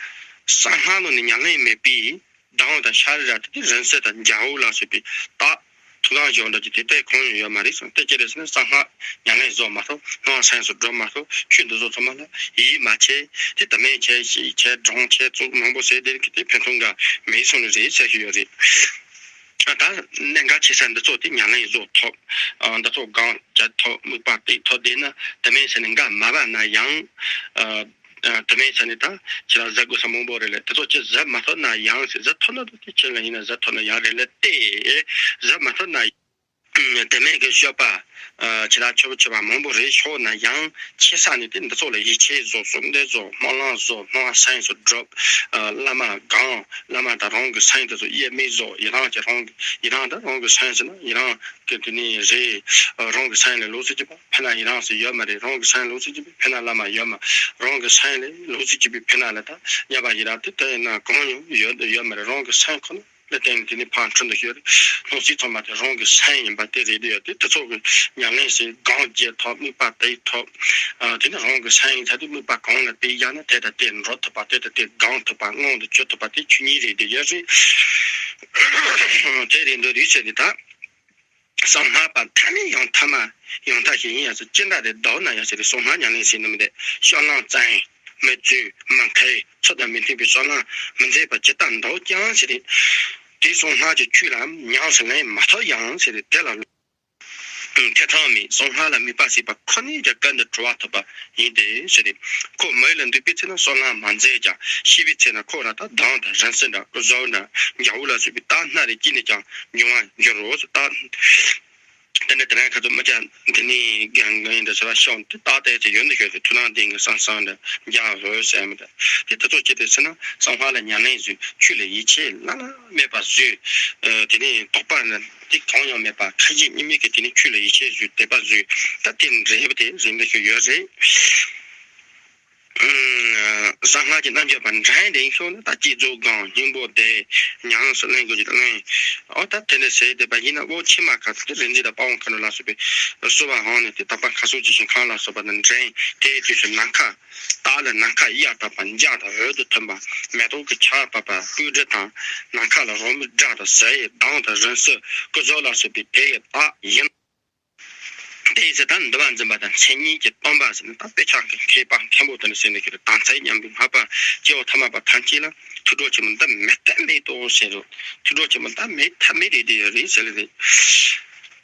གསང་སྔགས་ལ་ནི་ཉམས་ལེན་མེད་པས། སྡང་བ་དང་ཤ་རི་ར་དེ་རིང་བསྲེལ་དང་རྒྱལ་པོ་ལ་སོགས་པའི་རྟགས་མཐོ་སྒང་བཞིན་འདྲ་གྱི་དེ་ལྟར་གང་ཡང་ཡོད་མ་རེད་གསུངས། དེ་ཅི་རེད་ཟེར་ན། གསང་སྔགས་ཉམས་ལེན་བཟོ་མ་ཐུབ། སྣང་སེམས་སུ་འགྲོ་མ་ཐུབ། ཆོས་འདི་ཚོ་ཚང་མ་ལ་ཡིད་མ་ཆེས། དེ་དམ་མེད་ཆེ་ཞིག་ཆེ་སྒྲུང་ཆེ་ཚུགས་མང་པོ་ཟེར་དེ་གི་དེ་ཕན་ཐོགས་འགའ་མེད་གསུངས་ནི་རེད་ཟེར་ཞུ་ཡོད་རེད། ཨ། ད་གནད་འགག་ཆེ་ས་འདི་ཚོ་དེ་ཉམས་ལེན་བཟོ་ཐུབ། ཨ། འདི་ཚོ་སྒང་རྒྱག་ཐུབ། དམིགས་པ་གཏད་ཐུབ་བསྡད་ན། དམ་མེད་ཟེར་ནས་འགའ་མ་བབས་ན་ཡང་། ཨ། དེ་མིན་ས་ནས་ད་ཁྱེད་རང་བཟའ་དགོས་ས་མང་པོ་རེད་ལ། དེ་ཚོ་ཁྱེད་བཟའ་མ་ཐུབ་ན་ཡང་ཟེར། བཟའ་ཐུབ་ན་ད་དེ་ཁྱེད་ལ་ཡིན་ན་བཟའ་ཐུབ་ན་ཡང་རེད་ལ། དེ་བཟའ་མ་ཐུབ་ན། དེ་མིན་གྱི་སྤྱོད་པ་ཁྱེད་རང་ཆོས་པ་ཆོས་པ་མང་པོ་རེད་ཤོག་ན་ཡང་། ཁྱེད་ས་ནས་དེ་འདི་ཚོ་ལ་ཡིད་ཆེས་བཟོ། གསོལ་འདེབས་བཟོ། སྨོན་ལམ་བཟོ། སྣང་བ་སེམས་སུ་སྒྲུབ། བླ་མ་སྒོམ། བླ་མ་དང་རང་གི་སེམས་དེ་ཚོ་དབྱེར་མེད་བཟོ། ཡི་རང་གི་རང་གི་ཡི་རང་དང་རང་གི་སེམས་ཟེར་ན་ཡི་རང་གི་དེ་ནས་རེད། རང་གི་སེམས་ལ་ལོག་ཟེར་གྱི་པ་ཕན་ན་ཡི་རང་ཟེར་ཡོད་མ་རེད། རང་གི་སེམས་ལོག་ཟེར་གྱི་པ་ཕན་ན་བླ་མ་ཡོད་མ། རང་གི་སེམས་ལ་ལོག་ཟེར་གྱི་པ་ཕན་ན་ལ་ད་ཉམས་པ་ཡི་རང་དེ་དེ་ཡིན་ན་གང་ཡང་ཡོད་ཡོད་མ་རེད། རང་གི་སེམས་ཁོ་ན་ལ་བརྟེན་ནས་དེ་ནས་ཕར་འཁྲུལ་འདུ་ཤོར་རེད། སྣང་སྲིད་ཚང་མ་དེ་རང་གི་སེམས་ཡིན་པ་དེ་རེད་དེ་ཡོད་དེ། དེ་ཚོ་གི་ཉམས་ལེན་བྱེད། སྒོམ་རྒྱག་ཐོག་དམིགས་པ་གཏད་ཐོག་དེ་ནས་རང་གི་སེམས་ཡིན་ཚ་དེ་དམིགས་པ་གང་ལ་དེ་ཡང་ན་དེ་དང་དེ་འགྲོ་ཐུབ་པ། དེ་དང་དེ་སྒོམ་ཐུབ་པ། མངོན་དུ་གྱུར་ཐུབ་པ་དེ་ཆོས་ཉིད་རེད་དེ་ཡོད་རེད། དེ་རེད་འདོད་དུས་ཆེ་དེ་ད། གསང་སྔགས་པ་ཐ་མའི་ཡང་ཐ་མ་ཡང་ཐ་ཞིག་ཡིན་ཡང་སྲིད། ཅི་འདྲ་རེད་བསྡད་ན་ཡང་ཟེར་རེད། གསང་སྔགས་ཉམས་ལེན་བྱེད་ནི་མི་འདུག། སྤྱོད་ལམ་བཙན་མི་བཅོས་མི་འཁེལ། ཚུལ་དང་མི་མཐུན་པའི་སྤྱོད་ལམ་མི་མཛད་པ་ཇི་ལྟར་འདུག་ཀྱང་ཟེར་རེད། དེ་གསང་སྔགས་ཀྱི་ཆོས་ལ་ཉམས་སུ་ལེན་མ་ཐུབ་ཡང་ཟེར་རེད། དེ་ལ་ཐེ་ཚོམ་མེད། གསང་སྔགས་ལ་དམིགས་པ་བྱས་པ་ཁོ་ནས་ཀྱང་གལ་ཏེ་གྲོལ་བ་ཐོབ་པ་ཡིན་ཏེ་ཟེར་རེད། ཁོ་མི་ཡུལ་ལ་འདུག་པའི་ཚེ་ན་གསང་སྔགས་མ་མཛད་ཀྱང་ཤི་བའི་ཚེ་ན་ཁོ་རང་ད་སྡོམ་དང་རིང་བསྲེལ་འདྲ་ཀུན་རྫོབ་འདྲ་རྒྱལ་པོ་ལ་སོགས་པའི་རྟགས་སྣ་རེ་སྐྱེས་ནས་ཀྱང་འབྱུང་བར་འགྱུར་རོ། རྟགས་དེ་འདྲ་དེ་རིང་ཁ་ཚོ་མི་སྐྱ་འདི་ནས་རྒན་རྒན་ཡིན་འདྲ་ཟེར་བ་ཤོག་འདི་རྟགས་དེ་ཚེ་ཡོད་འདུག་ཤོད་དེ་ཐུགས་སྣང་ལྡན་གྱི་བསམ་བསམ་འདྲ་རྒྱག་འོས་བསམ་འདྲ། དེ་དེ་ཚོ་བྱེད་དུས་ཚེ་ན་གསང་སྔགས་ལ་ཉམས་ལེན་བཟོས། ཆོས་ལ་ཡིད་ཆེས་བླ་ན་མེད་པ་བཟོས། དེ་ནས་དོགས་པ་ནི་དེ་གང་ཡང་མེད་པ་ཁ་ཞེ་གཉིས་མེད་ཀྱི་དེ་ནས་ཆོས་ལ་ཡིད་ཆེས་བཟོས། དད་པ་བཟོས། ད་དེ་འདྲ་བ་དེ་རིང་འདུག་ཤོད་ཡོད་རེད། གསང་སྔགས་ཀྱི་རྣལ་འབྱོར་པ་འགྲན་ལྡན་ཤོག་ན་ད་བསྐྱེད་རྫོགས་སྒོམ་སྙིང་པོ་བཟླས། ཉམས་སུ་ལེན་དགོས་ཀྱི་ལེན། ཨོ་ད་དེ་འདྲ་ཟེར་བསྡད་པ་ཡིན་ན་དབང་ཆེན་མ་ཁ་ཚུགས་དེ་རིག་འཛིན་དང་དཔའ་བོ་མཁའ་འགྲོ་ལ་སོགས་པའི་གསོལ་བ་འོང་ནས་དེ་དག་པ་མཁའ་སོགས་ཀྱི་ཞིང་ཁམས་ལ་སོགས་པ་དང་འགྲན། དེའི་དུས་སུ་ནམ་མཁའ་རྟ་ལ་ནམ་མཁའ་གཡའ་དག་པ་འཇའ་དང་འོད་དུ་མཐུན་པ་མེ་ཏོག་གི་ཆར་བབས་པ་སྤོས་དྲི་དང་ནམ་མཁའ་ལ་རོལ་མོའི་སྒྲ་དང་ཟེར་ཡི་གདངས་དང་རིང་བསྲེལ་ཀུན་རྫོབ་ལ་སོགས་པའི་དེ་ཡི་རྟགས་ཡིན། དེའི་ཚེ་ད་འདུལ་བ་འཛིན་པ་དང་མཚན་ཉིད་ཀྱི་སྟོན་པ་ཟེར་ནས་ད་དཔེ་ཆ་གི་མཁས་པ་མཁན་པོ་དེ་འདྲ་ཟེར་ནས་ཁྱོད་དམ་ཚིག་ཉམས་པའི་སྔགས་པ་སྐྱེ་བོ་ཐ་མལ་པ་ཐམས་ཅད་ལ་ཐུགས་སྒྲུབ་ཆེན་མོ་འདི་མེད་གཏན་མེད་དོ་ཟེར་རོ། ཐུགས་སྒྲུབ་ཆེན་མོ་འདི་མེད་ཐབས་མེད་རེད་དེ་ཡོད་རེད་ཟེར་ལེ་རེད།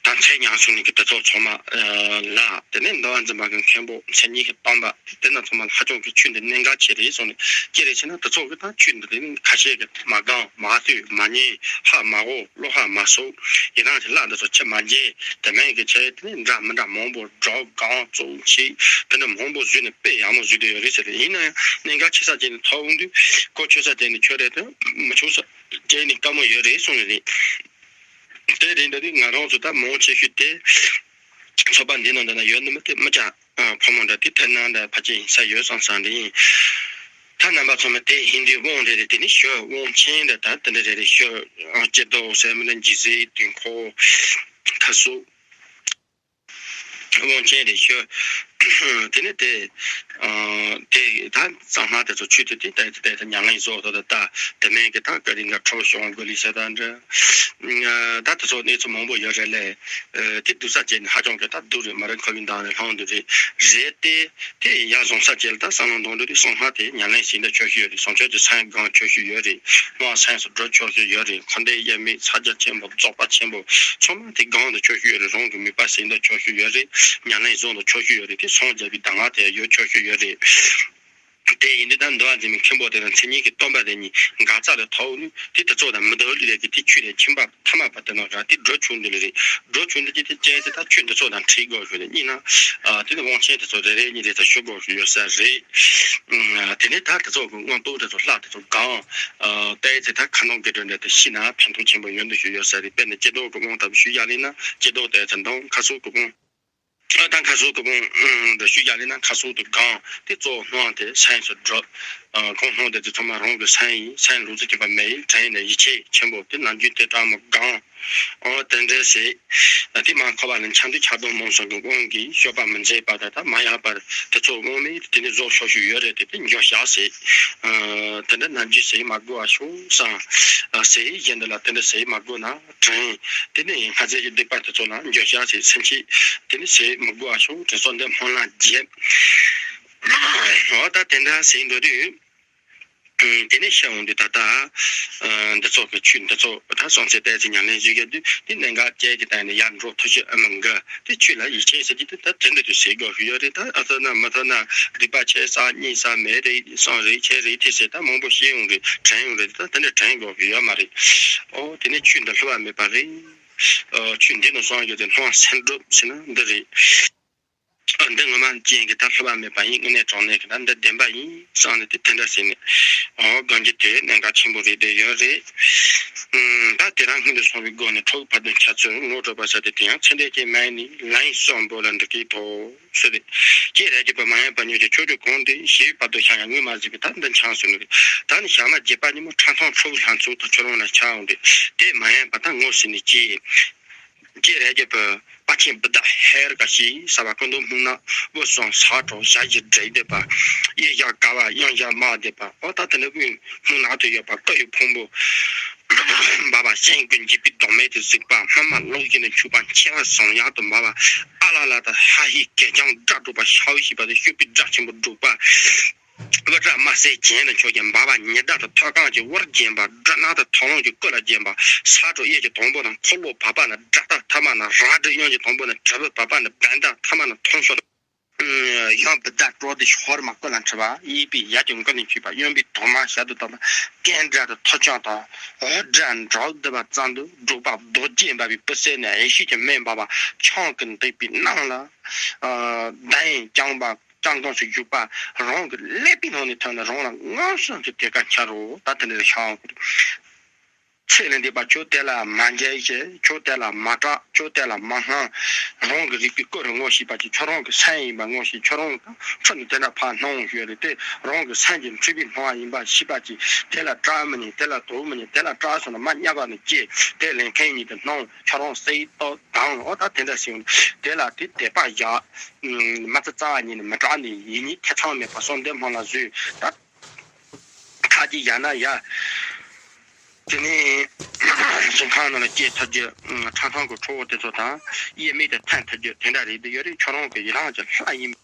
དམ་ཚིག་ཉམས་སོང་ནས་ཀྱི་དེ་ཚོ་ཚང་མ་ལ་དེ་ནས་འདུལ་བ་འཛིན་པ་གི་མཁན་པོ་མཚན་ཉིད་ཀྱི་སྟོན་པ་དེ་དེ་ན་ཚང་མ་ལ་ཧ་ཅང་གི་ཆོས་འདི་གནད་འགག་ཆེ་རེད་གསུངས་ནས་ཅི་རེད་ཟེར་ན་དེ་ཚོ་གི་ད་ཆོས་འདི་དེ་ནི་ཁ་ཤས་ཀྱི་མ་གང་མ་ཐོས་མ་ཉན་ཧ་མ་གོ་བློ་ཧ་མ་སོགས་ཡི་རང་གི་བླ་འདི་ཚོ་ཆེ་མ་རྒྱས། དེ་མིན་གྱི་ཆེད་དེ་ནས་འདྲ་མི་འདྲ་མང་པོ་སྒྲོག་གང་བཙོང་བྱེད་དེ་འདྲ་མང་པོ་བཟོས་ནས་དཔེ་ཡག་མོ་བཟོས་བསྡད་ཡོད་རེད་ཟེར། ཡིན་ན་ཡང་གནད་འགག་ཆེ་ས་བྱས་ནས་ཐོག་འོང་དུས་གོ་ཆོད་ས་བྱས་ནས་ཆོད་རེད་དེ་མི་ཆོད་ས་བྱས་ནས་དཀའ་མོ་ཡོད་རེད་གསུངས་ནས་རེད། དེ་རེད་འདྲ་དུས་ང་རང་ཚོ་ད་མང་ཆེ་ཤོས་དེ་ཚོགས་པ་འདི་ནང་འདྲ་ན་ཡོད་ནི་མི་དེ་མི་ཅག་ཕོ་མོ་འདྲ་དེ་དེ་ནང་འདྲ་ཕལ་ཆེར་ཡིན་ས་ཡོད་བསམ་བསམ་འདྲ་ཡིན། ད་རྣམ་པ་ཚང་མ་དེ་ཡིན་དུས་དབང་རེ་རེ་དེ་ནི་ཞུ་དབང་ཆེན་འདྲ་ད་དེ་འདྲ་རེ་རེ་ཞུ་སྐྱེ་རྡོ་ཟེར་མི་འདྲ་འཇིགས་སེལ་དུས་འཁོར་ཁ་གསོ། དབང་ཆེན་རེ་ཞུ། དེ་ནས་དེ་དེ་ད་གསང་སྔགས་དེ་ཚོ་ཆོས་དེ་དེ་ལྟ་དེ་ལྟ་ཉམས་ལེན་བཟོ་ཐུབ་ད་ལྟ་དེ་མིན་གྱི་ད་ཀ་རི་འདྲ་ཁྲོ་ཤོང་གོ་ལི་ས་ད་འདྲ་ད་དེ་ཚོ་གནས་ཚུལ་མང་པོ་ཡོད་རེད་ལས། དེ་སྡུག་ས་བྱས་ནས་ཧ་ཅང་གི་ད་སྡུག་རེད། མ་རེད་ཁོ་བའི་མདང་ནས་ལྷང་འདུག་རེད་རེད་དེ། དེ་ཡ་བཟང་ས་བྱས་ལ་ད་བསམ་བློ་གཏོང་དུས་དེ་གསང་སྔགས་དེ་ཉམས་ལེན་བྱེད་འདོད་ཆོག་ཤེས་ཡོད་རེད། བྱང་ཆུབ་ཀྱི་སེམས་སྒོམ་ཆོག་ཤེས་ཡོད་རེད། སྣང་བ་སེམས་སུ་སྒྲུབ་ཆོག་ཤེས་ཡོད་རེད། འཁོར་འདས་དབྱེར་མེད་ཕྱག་རྒྱ་ཆེན་པོ་རྫོགས་པ་ཆེན་པོ་ཚང་མ་དེ་སྒོམ་འདོད་ཆོག་ཤེས་ཡོད་རེད། རང་གི་མོས་པ་ཟིན་འདོད་ཆོག་ཤེས་ཡོད་རེད། ཉམས་ལེན་བཟོ་འདོད་ཆོག་ཤེས་ཡོད་རེད། དེ་སངས་རྒྱས་པའི་གདམས་ངག་དེ་ཡོད་ཆོག་ཤེས་ཡོད་རེད། དེ་ཡིན་དུས་ད་འདུལ་བ་འཛིན་མའི་མཁན་པོ་དེ་དང་མཚན་ཉིད་ཀྱི་སྟོན་པ་དེ་གཉིས་འགལ་རྩ་ལས་ཐོག་ནས་དེ་དེ་ཚོ་དང་མི་འདུལ་ལས་ཀྱི་དེ་ཆོས་དེ་ཁྱིམ་པ་ཐ་མལ་པ་དེ་ནང་ར་དེ་འགྲོ་བྱུང་འདི་ལ་རེད། འགྲོ་བྱུང་འདི་ཀྱི་དེ་བཅས་དེ་ད་ཆོས་འདི་ཚོ་དང་འཁྲིལ་དགོས་ཞུ་ནས་གཉིས་ན། དེ་ནི་དབང་ཆེན་དེ་ཚོ་རེ་རེ་གཉིས་རེ་ད་ཞུ་དགོས་ཞུ་ཡོད་ས་རེད། དེ་ནས་ད་དེ་ཚོ་གི་མངོན་རྟོགས་དེ་ཚོ་ལྷ་དེ་ཚོ་གང་། ཏའི་ཚེ་ད་ཁ་ནང་དགེ་སྒྲུབ་འདྲ་དེ་ཤི་ན་ཕན་ཐོགས་ཆེན་པོ་ཡོད་འདུག་ཞུ་ཡོད་ས་རེད། དཔེར་ན་ཀྱེ་རྡོར་གི་དབང་ལྟ་བུ་ཞུ་ཡ་ལེ་ན་ཀྱེ་རྡོར་དེ་ཚེ་འདང་ཁ་སོགས་གི་དབང་། ཨ་ད་ཁ་སོགས་གི་དབང་དུ་ཞུ་ཡ་ལེ་ན་ཁ་སོགས་དུ་གང་དེ་གཙོ་བོ་སྣང་དེ་སེམས་སུ་སྒྲུབ། གང་སྣང་དེ་ཚོ་ཚང་མ་རང་གི་སེམས་ཡིན། སེམས་ལུགས་སུ་གྱུར་པ་མེ་ཡིན། དྲན་ནས་ཡིད་ཆེས་ཆེན་པོ་དེ་ནམ་རྒྱུན་དེ་ལྟར་མོ་གང་། ཨོ་དེ་འདྲ་ཟེར། དེ་མ་ཁོ་པ་ལ་འཆམ་དུས་ཆགས་སྡང་རྨོངས་གསུམ་གྱི་དབང་གིས་སྤྱོད་པ་མི་མཛེས་པ་དང་ད་མ་ཡག་པ་དེ་ཚོ་དབང་མེད་དེ་ནི་བཟོ་ཆོག་ཤེས་ཡོད་རེད་དེ་དེ་འགྱོད་བཤགས་ཟེར། དེ་འདྲ་ནམ་རྒྱུན་ཟེར་མ་དགོས་པ་ཤོག་བསམ། ཟེར་གཞན་དུ་ལ་དེ་འདྲ་ཟེར་མ་དགོས་ན། དྲན། དེ་ནས་སྔ་རྗེས་ཀྱི་སྡིག་པ་དེ་ཚོ་ལ་འགྱོད་བཤགས་བྱེད། སེམས་བསྐྱེད། དེ་ནས་ཟེར་མི་དགོས་པ་ཤོག་དྲན་གསོ་འདི་སྨོན་ལམ་རྒྱབ། འོ་ད་དེ་འདྲ་ཟེར་འགྲོ་དུས། དེ་ནས་ཤི་འོང་དུས་ད་ལྟ་འདི་ཚོ་གི་ཆོས་འདི་ཚོ་ད་སོང་ཚེ་ཏོག་ཙམ་ཉམས་ལེན་བྱེད་ཀྱི་དུས་དེ་གནད་འགག་ཅན་གྱི་སྟེང་ནས་ཡར་འགྲོ་ཐུབ་ཤེས་ཨ་མི་འགི་དེ་ཆོས་ལ་ཡིད་ཆེས་ཟེར་གྱི་དུས་ད་དེ་འདྲ་དུས་ཟེར་དགོས་ཀྱི་ཡོད་རེད། ད་ཨ་ཐོན་ན་མ་ཐོན་ན་སྡིག་པ་ཆེ་ས་གཉིས་ས་མེད་རེད་སོང་རེད་ཆེ་རེད་དེ་ཟེར་ད་མང་པོ་ཤེས་ཡོང་རེད་དྲན་ཡོང་རེད། ད་དེ་འདྲ་དྲན་དགོས་ཀྱི་ཡོད་མ་རེད། ཨོ་དེ་ནས་ཆོས་འདི་བསླུ་བ་མེད་པ་རེད། ཨོ་ཆོས་འདི་ནི་སོང་ཡོད་དེ་སྣང་སེམས་སྒྲུབ་ཟེར་ན་འདི་རེད། ཨ་འདི་ངོ་མ་ཅན་གྱི་ད་བསླུ་བ་མེད་པ་ཡིན། དངོས་གནས་དྲང་གནས་ཀྱི་ད་འདི་བདེན་པ་ཡིན་བསམ་ནས་དེ་དེ་འདྲ་ཟེར་ནས། ཨོ་གང་ཅི་དེ་གནད་འགག་ཆེན་པོ་རེད་དེ་ཡོད་རེད། ཨུམ་ད་དེ་རང་སྔོན་དུ་སོང་བའི་སྒོ་ནས་ཁྲོ་བོ་བར་དོ་འཆར་ཚུལ་ངོ་སྤྲོད་པ་ཟེར་དེ་དེ་ཡང་ཚེ་འདས་ཀྱི་མ་ཡིན་ནི་ལན་གསུམ་པོ་ལ་འདི་སྐད་དོ། ཟེར་ཏེ། ཀྱེ་རས་རྒྱལ་པོ་མ་ཡེངས་པར་ཉོན་ཅིག་ཕྱོགས་བཅུའི་གང་དུ་ཞི་བའི་བར་དོ་འཆར་ཡང་ངོས་མ་ཟིན་པའི་ད་འདི་འཆར་ཟེར་ནི། ད་ནི་ཞག་མ་བརྒྱད་པ་ཉིན་མོ་ཁྲ་ཐང་ཁྲོ་བོའི་ལྷ་མཚོ་དང་ཁྱོད་རང་ལ་འཆར་འོང་དུས་དེ་མ་ཡེངས་པར་ད་ངོ་ཟིན་ནས་ཀྱེ། ཀྱེ་རས་རྒྱལ་པོ་དཔལ་ཆེན་བུ་ཟླ་ཧེ་ར་ཀ་ཞེས་བྱ་བ་ཀུན་ཏུ་སྨུག་ནག་དབུ་གསུམ་ས་དྲོ་ཞལ་བཞི་བགྲད་སྡོད་པ། གཡས་བཞི་དཀར་བ་གཡོན་བཞི་དམར་སྡོད་པ། ཨོ་ད་དེ་ནི་དབུས་སྨུག་ནག་ཏུ་ཡོད་པ་སྐུ་ཡི་ཕུང་པོ་འབར་བ་སྤྱན་དགུ་འཇིགས་པའི་གདོང་མེད་དུ་གཟིགས་པ། སྨིན་མ་གློག་བཞིན་དུ་འཁྱུག་པ། མཆེ་བ་ཟངས་ཡག་ཏུ་འབར་བ། ཨ་ལ་ལ་དང་ཧ་ཧའི་གད་རྒྱངས་སྒྲ་སྒྲོག་པ། ཤ་འུ་ཞེས་པ་དང་སྐྱུག་པའི་སྒྲ་ཆེན་པོ་སྒྲོག་པ། དབུ་སྐྲ་དམར་སེར་གྱེན་དུ་འཕྱོ་ཞིང་འབར་བ་ཉི་ཟླ་དང་ཐོད་རྐང་གི་དབུར་བརྒྱན་པ། སྦྲུལ་ནག་དང་ཐོག་རློན་གྱི་སྐུ་ལ་བརྒྱན་པ། ས་དྲོ་གཡས་ཀྱི་དང་པོ་ན་འཁོར་ལོ་བབས་པ་ན་སྒྲ་རྟགས། ཐ་མ་ན་རལ་གྲི། གཡོན་གྱི་དང་པོ་ན་དྲིལ་བུ་བབས་པ་ན་བནྡྷ། ཐ་མ་ན་ཐོང་གཤོལ། གཡོན་བུ་ཟླ་སྤྲོ་བདེ་ཤོར་མ་སྐུ་ལ་འཁྲིལ་བ། གཡས་པས་ཡབ་ཀྱི་མགུལ་ནས་འཁྱུད་པ། གཡོན་པས་དོ་མ་ཞལ་དུ་བཏབ་པ། རྐན་སྒྲ་དང་ཐོད་ཆང་དང་འོ་སྒྲ་འགྲོགས་སྡུད་པ་ཙམ་དུ་སྒྲོག་པ་རྡོ་རྗེ་འབར་བའི་སྤུ་གསེབ་ནས་ཡེ་ཤེས་ཀྱི་མེ་འབར་བ་ཆང་གིས་འདེབས་པའི་ནང་ལ། ཨ་མདའ་ཡིས་བརྐྱངས་པ་བརྐྱངས་སྟངས་སུ་བཞུགས་པ། རང་གི་ཀླད་པའི་ནང་ནས་ཐོན་ནས་རང་ལ་མངོན་སུམ་དུ་དེ་ཀ་འཆར་རོ། ད་དེ་འདྲ་ཤར་འོང་གི་རེད། ཚེ་ལས་འདས་པ་ཁྱོད་དེ་ལ་མ་མཇལ་ཞེས། ཁྱོད་དེ་ལ་མ་སྐྲག་ཁྱོད་དེ་ལ་མ་སྣང་། རང་གི་རིག་པའི་སྐུ་རུ་ངོ་ཤེས་པ་ཅིག་ཁྱོད་རང་གི་སེམས་ཡིན་པ་ངོ་ཤེས། ཁྱོད་རང་གི་འཁྲུལ་ནས་དེ་འདྲ་ཕར་སྣང་ཞུས་རེད་དེ། རང་གི་སེམས་ཀྱི་འཁྲུལ་པའི་སྣང་བ་ཡིན་པ་ཤེས་པ་ཅིག་དེ་ལ་སྐྲག་མི་ཉན། དེ་ལ་དོགས་མི་ཉན། དེ་ལ་སྐྲག་སོང་ན་མ་བསྙབ་པ་ནི་སྐྱེས། དེ་ལན་ཁེན་ཉིད་དུ་སྣང་། ཁྱོད་རང་སྲིད་དོ་དང་། ཨོ་ད་དེ་འདྲ་ཞིག་དེ་ལ་དེ་དད་པ་བཞག་མ་རྩ་རྩ་བ་ཉིད་ནས་མི་སྐྲག་ནས་ཡིད་གཉིས་ཐེ་ཚོམ་མེད་པར་གསོལ་འདེབས་སྨོན་ལམ་བཟོས། ད་ཁ་ཅིག་བཞག་ན་ཡ། དེ་ནས་ཞིང་ཁམས་རྣམས་ལ་སྐྱེ་ཐུབ་རྒྱུ། ཁྲ་ཐང་གི་ཁྲོ་བོ་དེ་ཚོ་དང་དབྱེར་མེད་དུ་ཐོན་ཐུབ་རྒྱུ་དེ་འདྲ་རེད་དེ་ཡོད་རེད། ཁྱོད་རང་གི་ཡི་རང་གི་ལྷ་ཡིན།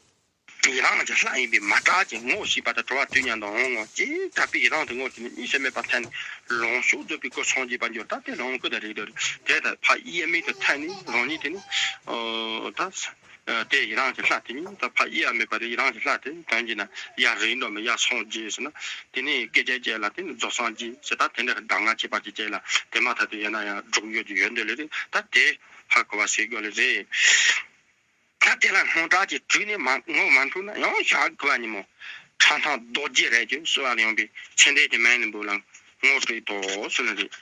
ཡི་རང་གི་ལྷ་ཡིན་པས་མ་སྐྲག་ཅིང་ངོ་ཤེས་པ་དང་གྲོལ་བ་དུས་མཉམ་དུ་འོང་ངོ་། ཅེས་དྲག་པའི་ཡི་རང་དུ་ངོ་ཤེས་ནས་གཉིད་སད་མེད་པར་ཐོན་ནས་ལོངས་སྤྱོད་རྫོགས་པའི་སྐུ་སངས་རྒྱས་པར་འགྱུར། ད་དེ་ལོངས་སྐུ་དང་རེད་འདོད་རེད། དེ་ལྟར་ཕར་དབྱེར་མེད་དུ་ཐོན་ནས་རང་ཉིད་དེ་ནི་ཨོ་ད། ཨ་དེ་ཡི་རང་གི་ལྷ་དེ་ཉིད་ད་ཕར་དབྱེ་བ་མེད་པ་རེད། ཡི་རང་གི་ལྷ་དེ་དོན་གྱིས་ན་ཡར་རིམ་གྲོ་མེད་ཡར་སངས་རྒྱས་ཟེར་ན། དེ་ནས་བསྐལ་བརྒྱར་བྱས་ལ་དེ་ནི་རྫོགས་སངས་རྒྱས་ཟེར། ད་དེ་འདྲ་གདམས་ངག་བྱེད་པ་ཅིག་བྱས་ལ་དེ་མ་ཐག་ཏུ་ཡོད་ན་ཡང་སྒྲུབ་ཡོད་ཀྱི་ཡོད་འདོད་ལེ་རེད། ད་དེ་ཧ་གོ་བ་ཟེར་དགོས་ལེ་རེད། ད་དེ་ལ་སྣང་གྲགས་ཀྱི་དྲུག་ནི་མ་ངོ་མ་འཕྲོད་ན་ཡང་ཞག་དགུ་པ་ཉིན་མོ་ཁྲ་ཐང་རྡོ་རྗེ་རས་ཀྱི་གསོལ་བ་ལ་ཡོང་བའི་ཚེ་འདས་ཀྱི་མན་ནི་འབུ་ལ། ངོ་སྤྲོད་དོ་གསུངས་ནི་རེད།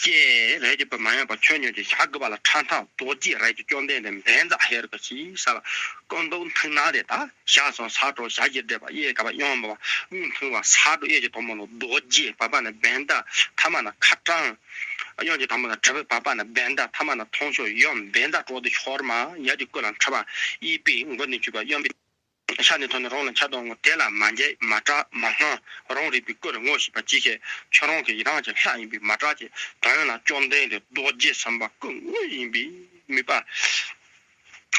ཀྱེ་རས་ཀྱི་བུ་མ་ཡེངས་པར་ཁྱོད་ཉོན་ཅིག་ཞག་དགུ་པ་ལ་ཁྲ་ཐང་རྡོ་རྗེ་རས་ཀྱི་བཅོམ་ལྡན་འདས་བཛྲ་ཧེ་རུ་ཀ་ཞེས་བྱ་བ་སྐུ་མདོག་མཐིང་ནག་རེད། ད་ཞལ་གསུམ་ས་དྲོ་ཞལ་བཞི་བགྲད་པ། གཡས་དཀར་བ་གཡོན་འབར་བ། དབུས་མཐིང་བ། ས་དྲོ་གཡས་ཀྱི་དང་པོ་ན་རྡོ་རྗེ། བར་པ་ན་བནྡྷ། ཐ་མ་ན་ཁ་ཊྭཱཾ། གཡོན་གྱི་དང་པོ་ན་དྲིལ་བུ། བར་པ་ན་བནྡྷ། ཐ་མ་ན་ཐོང་གཤོལ། གཡོན་བནྡྷ་སྤྲོ་བདེ་ཤོར་མ། ཡབ་ཀྱི་སྐུ་ལ་འཁྲིལ་བ། གཡས་པས་མགུལ་ནས་འཁྱུད་པ། གཡོན་པས་ཤ་ནས་ཐོན་ནས་རང་ལ་འཆར་དང་ངོ་། དེ་ལ་མ་མཇལ་མ་སྐྲག་མ་སྣང་། རང་རིག་པའི་སྐུ་རུ་ངོ་ཤེས་པ་ཅིག་ཤེས། ཁྱོད་རང་གི་ཡི་རང་གི་ལྷ་ཡིན་པས་མ་སྐྲག་ཅིང་། དོན་ལ་བཅོམ་ལྡན་འདས་རྡོ་རྗེ་སེམས་དཔའ་སྐུ་དངོས་ཡིན་པས་དམིགས་པ་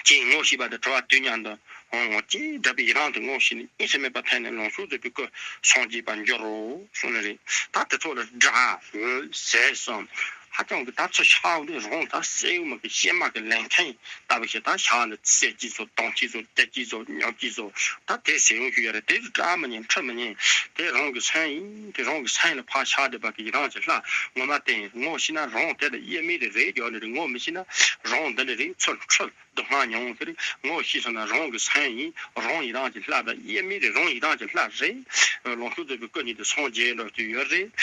ཅན་ངོ་ཤེས་པ་དང་གྲོལ་བ་དུས་མཉམ་དུ་འོང་ངོ་། ཅེས་དྲག་པའི་ཡི་རང་དུ་ངོ་ཤེས་ནས་གཉིད་སད་མེད་པར་ཐོན་ནས་ལོངས་སྤྱོད་རྫོགས་པའི་སྐུ་སངས་རྒྱས་པར་འགྱུར་རོ་གསུངས་ནི་རེད། ད་དེ་ཚོ་ལ་སྒྲ་འོད་ཟེར་གསུམ་ཧ་ཅང་གི་ད་ཚུར་ཤར་འོང་དུས་རང་ད་གསེར་ཡུམ་གྱི་གཤེད་མ་གི་ལན་ཁན་ལྟ་བུ་ཞིག་ད་ཤར་ནས་བསད་ཀྱི་ཚོ་གཏོང་ཀྱི་ཚོ་རྒྱག་ཀྱི་ཚོ་ཉོག་ཀྱི་ཚོ་ད་དེ་ཟེར་ཡོང་ཞུ་ཡ་རེད། དེ་སྐྲག་མི་ཉན་འཁྲུལ་མི་ཉན། དེ་རང་གི་སེམས་ཡིན། དེ་རང་གི་སེམས་ལ་ཕར་ཤར་བསྡད་པ་གི་ཡི་རང་གི་ལྷ་ངོ་མ་བསྟན་ངོ་ཤེས་ན་རང་དེ་ལ་དབྱེར་མེད་དེ་རེད། རྒྱག་ནི་རེད། ངོ་མི་ཤེས་ན་རང་འདི་འདྲ་རེད། ཚུར་འཁྲུལ་སྡུག་བསྔལ་མྱོང་གི་རེད། ངོ་ཤེས་སོང་ན་རང་གི་སེམས་ཡིན། རང་ཡི་རང་གི་ལྷ་དང་དབྱེར་མེད་རེད། རང་ཡི་རང་གི་ལྷ་རེད། ལོངས་སྤྱོད་རྫོགས་པའི་སྐུ་ཉིད་དུ་སངས་རྒྱས་འགྲོ་རྒྱུ་ཡོད་རེད།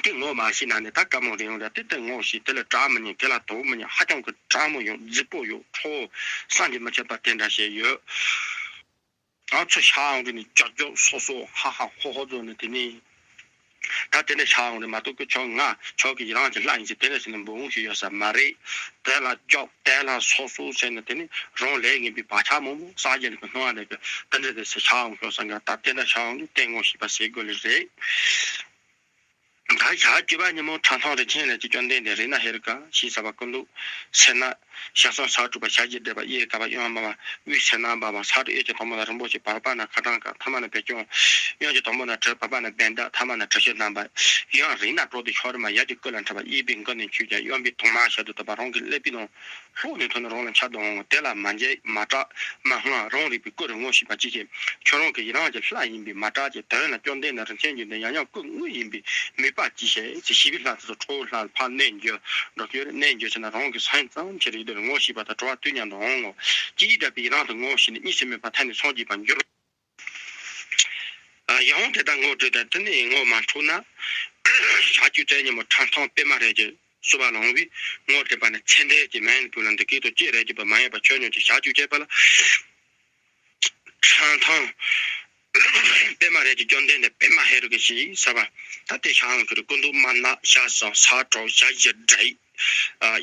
དེ་ངོ་མ་ཤེས་ན་ནི་ད་དཀའ་མོ་རེད་ཡོང་རེད། དེ་ལྟར་ངོ་ཤེས། དེ་ལ་སྐྲག་མི་ཉན། དེ་ལ་དོགས་མི་ཉན། ཧ་ཅང་གི་སྤྲང་མོ་ཡོད། རྫིག་པོ་ཡོད། ཁྲོ་བོ་བསམ་གྱིས་མི་ཁྱབ་པ་དེ་འདྲ་ཞིག་ཡོད། ཨ་ཚུར་ཤར་འོང་དུས་ནི་ཀྱག་ཀྱོག་སོ་སོ་ཧ་ཧ་ཧོ་ཧོ་བཟོ་ནི་དེ་ནི། ད་དེ་འདྲ་ཤར་འོང་དུས་མ་གཏོགས་ཁྱོད་ང་ཁྱོད་ཀྱི་ཡི་རང་གི་ལྷ་ཡིན་ཟེར་དེ་འདྲ་ཟེར་ནས་འབོད་འོང་ཞིག་ཡོད་ས་མ་རེད། དེ་ལ་ཀྱོག་དེ་ལ་སོ་སོ་ཟེར་ནས་དེ་ནི་རང་ལས་ངན་པའི་བག་ཆགས་མང་པོ་བསགས་ཀྱི་ནི་གི་སྣང་བ་ནས་གི་དེ་འདྲ་རེད་ཟེར་ཤར་འོང་ཤོག་ས་འགའ། ད་དེ་འདྲ་ཤར་འོང་དུས་དེ་ངོ་ཤེས་པ་ཟེར་དགོས་ལེ་རེད། ད་ཞག་བཅུ་པ་ཉིན་མོ་ཁྲ་ཐང་རི་ཆེན་ལ་ཅིག་བཅོམ་ལྡན་འདས་རཏྣ་ཧེ་རུ་ཀ་ཞེས་བྱ་བ་སྐུ་མདོག་སེར་ནག་ ཞལ་གསུམ་ས་དྲུག་པ། ཞལ་བཞི་བགྲད་པ། གཡས་དཀར་པ། གཡོན་དམར་པ། དབུས་སེར་སྣ་འབར་བ། ས་དྲུག་གཡས་ཀྱི་དང་པོ་ན་རིན་པོ་ཆེ། བར་པ་ན་ཁ་ཊྭཱཾ་ཀ་ཐ་མ་ན་བེ་ཅོན། གཡོན་གྱི་དང་པོ་ན་གྲི། བར་པ་ན་བྷནྡྷ། ཐ་མ་ན་གྲི་ཤུལ་བསྣམས་པ། ཡང་རིང་ན་གྲོགས་དེ་ཤོ་རི་མ། ཡར་གྱི་སྐུ་ལ་འཁྲིལ་བ། གཡས་པས་མགུལ་ནས་འཁྱུད་ཅིང་གཡོན་པས་དུང་དམར་ཞལ་དུ་བཏོད་པ། རང་གི་ཀླད་པའི་ནང་ལྷོག་ནས་ཐོན་ནས་རང་ལ་འཕྱར་དུ་འོང་ངོ་། དེ་ལ་མ་འཇིགས་མ་སྐྲག་མ་དངངས། རང་རིག་པའི་སྐུ་རུ་ངོ་ཤེས་པར་གྱིས་ཤིག་ཁྱོད་རང་གི་ཡི་རང་གི་ལྷ་ཡིན་པས་མ་སྐྲག་ཅིག་དོན་ལ་བཅོམ་ལྡན་ནི་རིན་ཆེན་འབྱུང་ལྡན། ཡང་ཡང་སྐུ་དངོས་ཡིན་པས་མོས་པར་གྱིས་ཤིག་ཅེས་ཞི་བའི་ལྷ་དེ་ཚོ་ཁྲོ་བོའི་ལྷ་ལ་ཕར་གནས་འགྱུར་འགྲོ་གི་ཡོད་རེད། གནས་འགྱུར་ཟེར་ན་རང་གི་སེམས་ཙམ་ཅིག་རེད་འདུག་ངོ་ཤེས་པ་དང་གྲོལ་བ་དུས་མཉམ་དུ་འོང་ངོ་། ཅེས་བསྒྲགས་པས་ཡི་རང་དུ་ངོ་ཤེས་ནས་གཉིས་སུ་མེད་པར་ཐལ་ནས་སངས་རྒྱས་པར་འགྱུར། ཡང་དེ་ལྟར་ངོ་སྤྲོད་དང་དེ་ནས་ངོ་མ་འཕྲོད་ན། ཞག་བཅུ་རྩ་གཉིས་མོ་ཁྲ་ཐང་པད་མ་རལ་གྱི་བསུ་བ་ལང་བས་ངོ་སྤྲད་པ་ནི་ཚེ་འདས་ཀྱི་མན་དུ་ལ་འདི་སྐད་དུ་ཅི་རལ་གྱི་བུ་མ་ཡིན་པ་ཁྱོད་ཉོན་ཅིག་ཞག་བཅུ་བྱས་པ་ལ། ཁྲ་ཐང་པད་མ་རལ་གྱི་བཅོམ་ལྡན་འདས་པདྨ་ཧེ་རུ་ཀ་ཞེས་ཟེར་བ། ད་དེ་ཤ་ཨང་ཁུ་རུ་སྐུ་མདོག་དམར་ནག་ཞལ་གསུམ་ས་དྲུག་ཞལ་བཞི་བགྲད།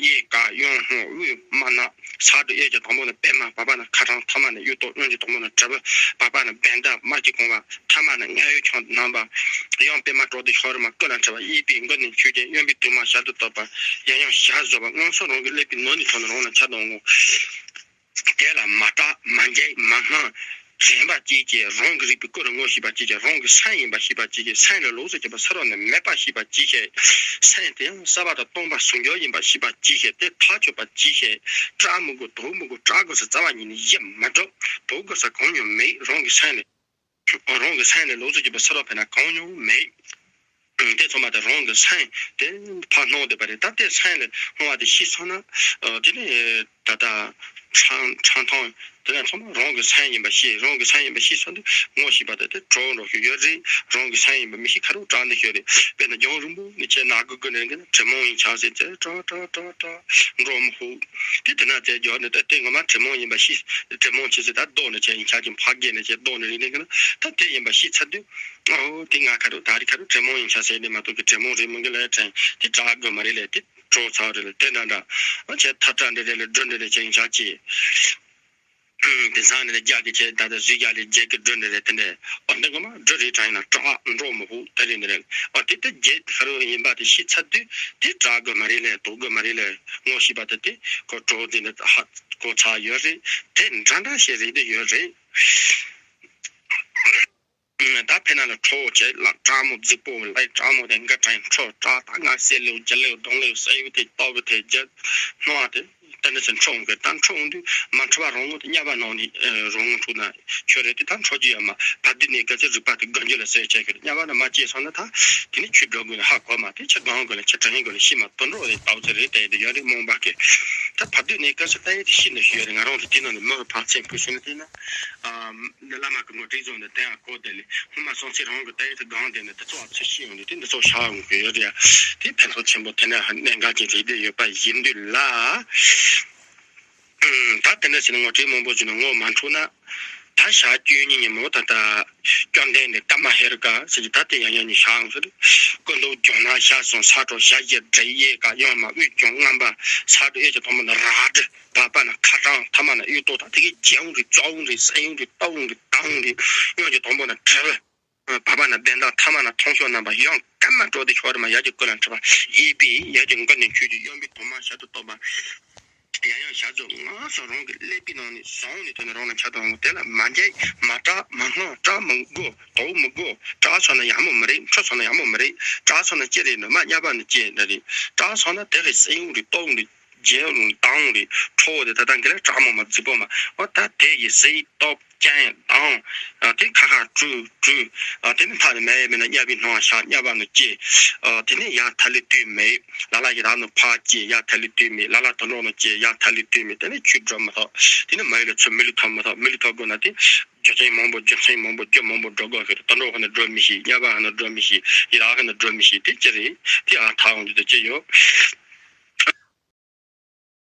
གཡས་དཀར་གཡོན་སྔོ་དབུས་དམར་ནག་ས་དྲུག་གཡས་ཀྱི་དང་པོ་ནི་པདྨ། བར་པ་ན་ཁ་ཊྭཱཾ་། ཐ་མ་ན་གཡུ་ཏོག་གཡོན་གྱི་དང་པོ་ན་དྲིལ་བུ། བར་པ་ན་བྷནྡྷ་དམར་གྱིས་གང་བ། ཐ་མ་ན་རྔ་ཡབ་ཆང་བསྣམས་པ། ཡང་པདྨ་གྲོགས་དེ་ཤོ་རི་མ་སྐུ་ལ་འཁྲིལ་བ། གཡས་པས་མགུལ་ནས་འཁྱུད་ཅིང་གཡོན་པས་དུང་དམར་ཞལ་དུ་བཏོད་པ། ཡང་ཡང་ཞལ་བཟོད་པ། མངོན་སུམ་རང་གི་ཀླད་པའི་ནང་ནས་ཐོན་ནས་རང་ལ་འཕྱར་དུ་འོང་ངོ་། དེ་ལ་མ་སྐྲག་མ་འཇིགས་མ་དངངས། དྲན་པ་གྱིས་ཤིག་རང་གི་རིག་པའི་སྐུ་རུ་ངོ་ཤེས་པར་གྱིས་ཤིག་རང་གི་སེམས་ཡིན་པར་ཤེས་པར་གྱིས་ཤིག་སེམས་ལས་ལོགས་སུ་གྱུར་པ་སུ་རང་ནི་མེད་པར་ཤེས་པར་གྱིས་ཤིག་སེམས་དེ་ཡང་གསལ་བ་དང་སྟོང་པ་ཟུང་འཇུག་ཡིན་པར་ཤེས་པར་གྱིས་ཤིག་དེ་ཐག་ཆོད་པར་གྱིས་ཤིག་སྐྲག་མི་དགོས། དོགས་མི་དགོས། སྐྲག་དགོས་ས་རྩ་བ་ཉིད་ནས་ཡེ་མི་འགྲོ། དོགས་དགོས་ས་གང་ཡང་མེད། རང་གི་སེམས་ལས། རང་གི་སེམས་ལས་ལོགས་སུ་གྱུར་པ་སུ་རང་ཕེ་ན་གང་ཡང་མེད། དེ་ཚང་མ་དེ་རང་གི་སེམས་དེ་ཕར་སྣང་བསྡད་པ་རེད། ད་དེ་སེམས་ལས་སྣང་བ་དེ་ཤེས་སོང་ན། དེ་ནས་ད་ལྟ་ཁྲང་ཁྲང་ཐང་དེ་ནས་ཚང་མ་རང་གི་སེམས་ཡིན་པ་ཤེས། རང་གི་སེམས་ཡིན་པ་ཤེས་སོང་དུས་ངོ་ཤེས་པ་དེ་དེ་གྲོགས་འགྲོ་ཤོས་ཡོད་རེད། རང་གི་སེམས་ཡིན་པ་མི་ཤེས་ཁ་རུ་སྐྲག་འདི་ཤོད་རེད། དཔེར་ན་རྒྱང་རིང་པོ་ནས་ཁྱེད་ནག་གུ་གུ་ནས་གི་ན་དྲེད་མོང་ཡིན་ཆགས་ཟེར་ཚེ་སྐྲག་སྐྲག་སྐྲག་སྐྲག་འགྲོ་མི་ཧུ། དེ་དེ་ན་དེ་རྒྱོ་ནི་ད་དེ་ངོ་མ་དྲེད་མོང་ཡིན་པ་ཤེས། དྲེད་མོང་ཆེ་ཚེ་ད་ལྡོག་ནས་ཁྱེད་ཡིན་ཆགས་ཀྱི་ཕ་རྒན་ནས་ཁྱེད་ལྡོག་ནས་རིག་ནས་གི་ན་ད་དེ་ཡིན་པ་ཤེས་ཚར་དུས། ཨོ་དེ་ང་ཁ་རུ་ད་རི་ཁ་རུ་དྲེད་མོང་ཡིན་ཆགས་ཟེར་ནས་མ་གཏོགས་གི་དྲེད་མོང་རེད་མིན་གི་ལས་དྲན་དེ་དྲག་དགོས་མ་རེད་ལས་དེ་གྲོགས་ཚ་རེད་ལས་དེ་འདྲ་འདྲ། ཨ་ཁྱེད་ཐ་ཐ་འདྲ་རེད་ལས་སྒྲུ་འདྲ་རེད་ཁྱེད་ཡིན་ཆགས་ཀྱི། དེང་སང་ནས་རྒྱ་གི་ཆེད་ད་ལྟ་གཟུགས་རྒྱ་ལས་རྒྱལ་གི་སྒྲུ་འདི་རེད་དེ་འདྲས། ཨོ་འདི་ངོ་མ་སྒྲུ་རེད་དྲན་ཡིན་ན་སྐྲག་འགྲོ་མི་ཧུ་དེ་རེད་འདི་རེད། ཨོ་དེ་ལྟར་རྒྱལ་ཁ་རུ་ཡིན་པ་དེ་ཤེས་ཚར་དུས་དེ་སྐྲག་དགོས་མ་རེད་ལས་དོགས་དགོས་མ་རེད་ལས་ངོ་ཤེས་པ་དེ་དེ་ཁོ་གྲོགས་འདི་ནི་ཧ་གོ་ཚར་ཡོད་རེད། དེ་འདྲ་འདྲ་ཞིག་རེད་དེ་ཡོད་རེད། ད་ཕེ་ན་ལ་ཁྲོ་བོ་ཆེ་ལ་སྐྲག་མོ་རྫིག་པོ་ལ་སྐྲག་མོ་དེ་འགའ་དྲན་ཁྲོ་སྐྲག་ད་ང་སེ་ལེའུ་རྒྱ་ལེའུ་གདོང་ལེའུ་སེ་ཡུ་དེ་ཏོ་བུ་དེ་རྒྱ་སྣང་བ་དེ། ད་འདི་ཚོ་འཕྲོ་འོང་གི་ད་འཕྲོ་འོང་དུས་མ་འཕྲོ་བ་རང་ངོ་དེ་དམྱལ་བ་ནང་ནས་རང་ངོ་འཕྲོ་ན་ཆོས་རེད་དེ་ད་འཕྲོ་རྒྱུ་ཡོད་མ་བར་དུ་གནས་སྐབས་སུ་རིག་པ་དེ་དགའ་རྒྱུ་ལ་ཟེར་བྱས་གི་དམྱལ་བ་ན་མ་སྐྱེས་སོང་ན་ད་དེ་ནི་ཆོས་འགྲོ་དགོས་ལ་ཧ་གོ་མ་དེ་ཆ་གང་དགོས་ལ་ཆ་དྲན་དགོས་ལ་ཤི་མ་དོན་འགྲོ་རེད་ད་བུ་ཚོ་རེད་དེ་དེ་ཡོད་རེད་རྨོངས་པ་གི་ད་བར་དུ་གནས་སྐབས་སུ་ད་ཡེ་དེ་ཤི་ནི་ཤི་ཡོད་རེད། ང་རང་དེ་དེ་ནང་ནས་མི་བ་བག་ཆེན་བུ་ཤི་ནི་དེ་ན་འདི་བླ་མ་གི་ངོ་སྤྲོད་བཟུང་ནས་དེ་ཡང་གོ་དེ་ལས་སྔོན་མ་སོང་ཚེ་རང་གི་ད་ཡེ་དེ་གང་དེ་ནས་དེ་ཚོ་བ་ཚོ་ཤི་ཡོང་དུས་དེ་འདི་ཚོ་ཤ་འོང་གི་ཡོད་རེད། དེ་ཕན་ཐོགས་ཆེན་པོ་དེ་ནས་གནད་འགག་ཅན་རེད་དེ་ཡོད་པ་ཡིན་དུས་ལ། ད་དེ་འདྲ་ཟེར་ནས་ངོ་སྤྲོད་མང་པོ་བྱུང་ན་ངོ་མ་འཕྲོད་ན། ད་ཞག་བཅུ་གཉིས་ཉིན་མོ་ད་ལྟ་བཅོམ་ལྡན་འདས་ཀ་མ་ཧེ་རུ་ཀ་ཟེར་གྱི་ད་དེ་ཡང་ཡང་ཉིན་ཞག་ཟེར། སྐུ་མདོག་ལྗང་ནག་ཞལ་གསུམ་ས་དྲུག་ཞལ་བཞི་བགྲད་གཡས་དཀར་གཡོན་དམར་དབུས་ལྗང་རྔམ་པ་ས་དྲུག་གཡས་ཀྱི་དང་པོ་ནི་རལ་གྲི་བར་པ་ན་ཁ་ཊྭཱཾ་ཐ་མ་ན་གཡུ་ཏོག་དང་དེ་གའི་རྒྱལ་ཡོངས་རེད་རྩ་ཡོངས་རེད་སྲིད་ཡོངས་རེད་རྟ་ཡོངས་རེད་གཡོན་གྱི་དང་པོ་ན་དྲིལ་བུ། བར་པ་ན་བྷནྡྷ་ཐ་མ་ན་ཐང་ཤོ་རྣམ་པ་ཡང་ཀ་མ་གྲོ་དེ་ཤོ་རི་མ་ཡར་གྱི་སྐུ་ལ་འཁྲིལ་བ། གཡས་པས་ཡར་གྱི་མགུལ་ནས་འཁྱུད་ཅིང་གཡོན་པས་དུང་དམར་ཞལ་དུ་བཏོད་པ། ཡང་ཡང་ཞལ་བཟོ་ངག་སོགས་རང་གི་ཀླད་པའི་ནང་ནས་བཟུང་ནས་ཐོན་ནས་རང་ལ་འཕྱར་དུ་འོང་། དེ་ལ་མ་འཇིགས་མ་སྐྲག་མ་དངངས་སྐྲག་མི་དགོས་དོགས་མི་དགོས། སྐྲག་སོང་ན་ཡག་མོ་མི་རེད། འཁྲུལ་སོང་ན་ཡག་མོ་མི་རེད། སྐྲག་སོང་ན་ཅི་རེད་ནི་མ་དམྱལ་བ་ནི་སྐྱེ་ནི་རེད། སྐྲག་སོང་ན་དེ་གི་སྲིད་ཡོངས་རེད་སྟོབས་རེད། རྒྱལ་ཡོངས་རེད་ཏང་རེད་ཁྲོ་བོ་དེ་ད་ལྟ་འགི་ལ་སྐྲག་མོ་མ་རྫིག་པོ་མ་འོ་ད་དེ་ཡི་སྲིད་སྟོབས། ཅན་དང་། དེ་ཁ་ཁ་བཀྲུས་བཀྲུས། དེ་ནི་མཐའ་ནི་མེད་མེད་ན་དམྱལ་བའི་སྣང་བ་ཤར་དམྱལ་བ་ནི་སྐྱེ། དེ་ནི་ཡང་མཐའ་ལས་དུས་མེད། ལ་ལ་ཡི་རང་ནི་ཕར་སྐྱེ་ཡང་མཐའ་ལས་དུས་མེད། ལ་ལ་དུད་འགྲོ་ནི་སྐྱེ་ཡང་མཐའ་ལས་དུས་མེད། དེ་ནི་ཆོས་སྒྲུབ་མི་ཐུབ། དེ་ནི་མ་ཡུལ་ལ་ཚུར་མི་ལུས་ཐོབ་མི་ཐུབ། མི་ལུས་ཐོབ་དགོས་ན་དེ་རྒྱུ་མཚན་མང་པོ་རྒྱུ་མཚན་མང་པོ་རྒྱུ་མང་པོ་འགྲོ་དགོས་ཤིག་དུད་འགྲོ་ཁ་ནི་སྒྲུབ་མི་ཤེས། དམྱལ་བ་ཁ་ནི་སྒྲུབ་མི་ཤེས། ཡི་རང་ཁ་ནི་སྒྲུབ་མི་ཤེས། དེ་ཅི་རེད། དེ་ཨ་ཐག་འོང་རྒྱུ་དེ་ཅི་ཡོད།